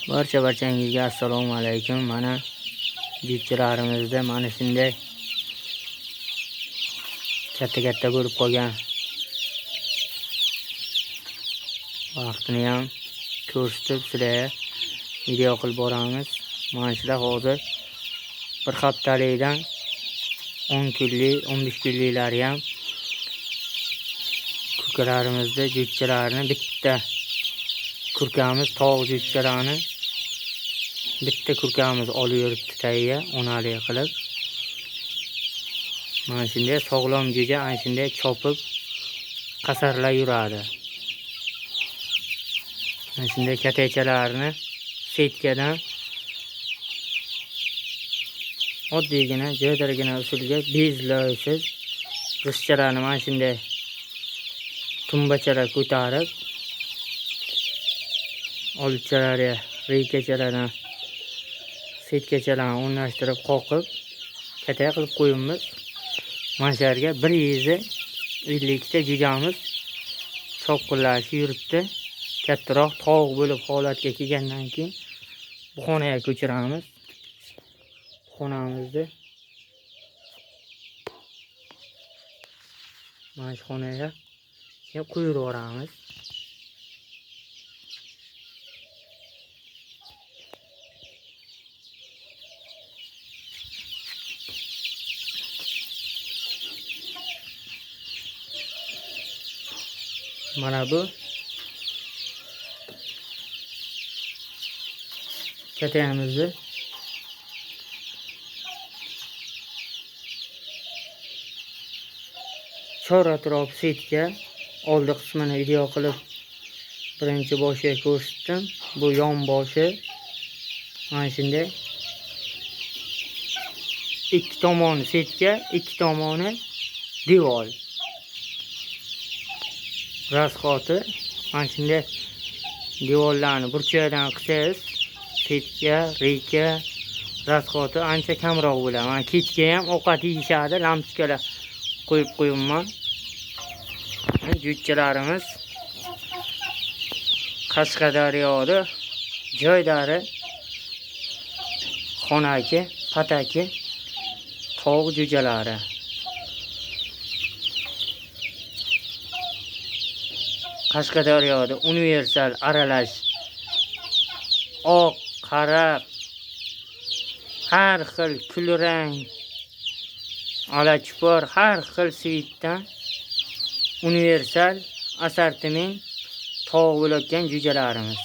Barcha-barchangizga assalomu alaykum. Mana juychilarimizda mana shunday katta-katta bo'lib qolgan vaqtini ham ko'rsatib sizlarga video qilib boramiz. Mana shular hozir bir haftalikdan 10 kunlik, 15 kunliklari ham ko'kalarimizda juychilarni bitta kurkamiz, tog' juychilarni bitta kurkamiz olib yuribdi tagiga onalik qilib. Mana shunday sog'lom jo'ja ana shunday chopib qasarlab yuradi. Mana shunday katakchalarni setkadan oddiygina, jo'dargina usulga bezlovsiz g'ishtchalarni mana shunday tumbachalar ko'tarib olibchalarga reykachalardan setkachalarni o'rnashtirib qoqib katak qilib qo'yamiz. Mana shu yerga 152 ta jo'jamiz chopqillashib yuribdi. Kattaroq tog' bo'lib holatga kelgandan keyin bu xonaga ko'chiramiz. Xonamizni mana shu xonaga qo'yib yuboramiz. Mana bu katayamizni chor atrof setka oldi qismini video qilib birinchi boshiga ko'rsatdim. Bu yon boshi mana shunday ikki tomoni setka, ikki tomoni devor. Rasxoti mana shunday devorlarni burchakdan qilsangiz setka, reyka rasxoti ancha kamroq bo'ladi. Mana kechga ham ovqat yeyishadi, lampochkalar qo'yib qo'yibman. Juychilarimiz Qashqadaryoda joydari xonaki, pataki tog' jo'jalari. Qashqadaryoda universal aralash oq, qora, har xil kulrang, olachipor, har xil svitdan universal assortiment tog' bo'layotgan jo'jalarimiz.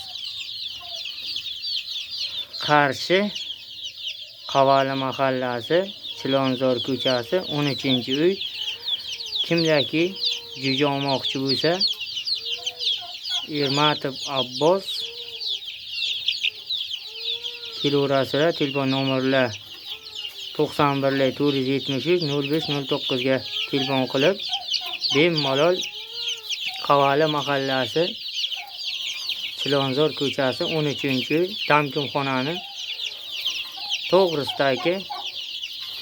Qarshi Qavali mahallasi, Chilonzor ko'chasi, 13-uy. Kimdaki jo'ja olmoqchi bo'lsa, Ermatov Abbos kelaverasizlar. Telefon nomerlar 91 473 05 09 ga telefon qilib bemalol Qavali mahallasi Chilonzor ko'chasi 13-uy damkumxonani to'g'risidagi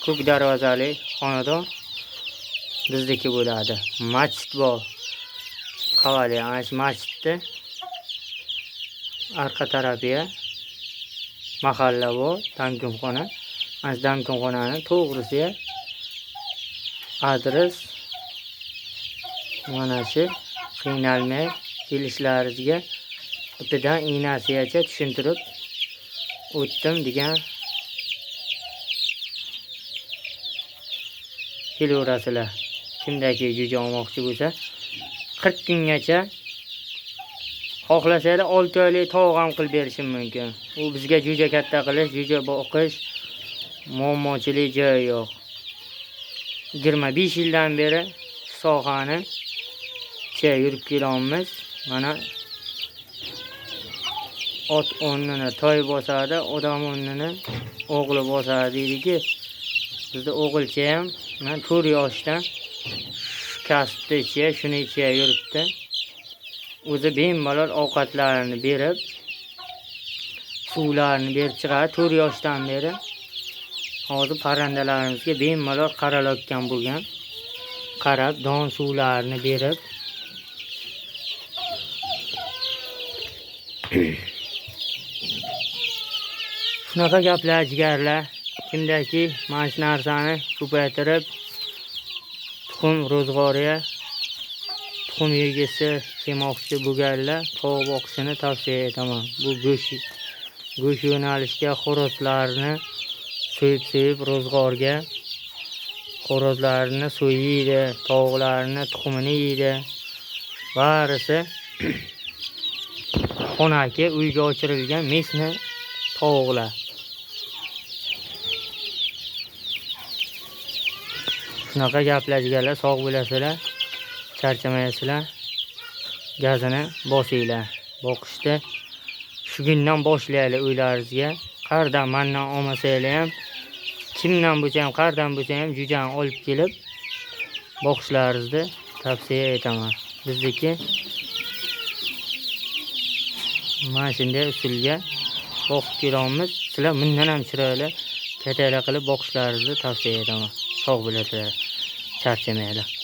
ko'k darvozali xonadon bizniki bo'ladi. Masjid bor. Qavali ana shu masjidni arqa tarafiga mahalla bor, damkumxona. Ana shu damkumxonani to'g'risiga adres mana shu. Qiynalmay kelishlaringizga ipidan ignasigacha tushuntirib o'tdim degan kelaverasizlar. Kimdaki jo'ja olmoqchi bo'lsa 40 kungacha xohlasanglar 6 oylik tovuq ham qilib berishim mumkin. U bizga jo'ja katta qilish, jo'ja boqish muammochilik joyi yo'q. 25 yildan beri sohani yurib kelamiz. Mana ot o'rnini toy bosadi, odam o'rnini o'g'li bosadi deydiki, bizda o'g'ilcha ham mana 4 yoshdan shu kasbni ichiga, shuni ichiga yuribdi. O'zi bemalol ovqatlarini berib, suvlarini berib chiqadi. 4 yoshdan beri hozir parrandalarimizga bemalol qaralayotgan bo'lgan. Qarab don suvlarini berib Shunaqa gaplar, jigarlar. Kimdaki mana shu narsani ko'paytirib tuxum ro'zg'origa, tuxum yegisi kelmoqchi bo'lganlar tovuq boqishini tavsiya etaman. Bu go'sht yo'nalishga xo'rozlarni so'yib-so'yib ro'zg'orga, xo'rozlarni so'yiydi, tovuqlarni tuxumini yeydi. Barisi xonaki uyga ochirilgan mesni tovuqlar. Shunaqa gaplar, jigarlar, sog' bo'lasizlar, charchamaysizlar, gazini bosinglar. Boqishda shu kundan boshlaylik uylaringizga. Qardan mandan olmasanglar ham, kimdan bo'lsa ham, qardan bo'lsa ham jo'jani olib kelib boqishlaringizni tavsiya etaman. Bizniki mana shunday usulga boqib kelamiz. Sizlar bundan ham chiroyli kattalar qilib boqishlaringizni tavsiya etaman. Sog' bo'lasizlar, charchamanglar.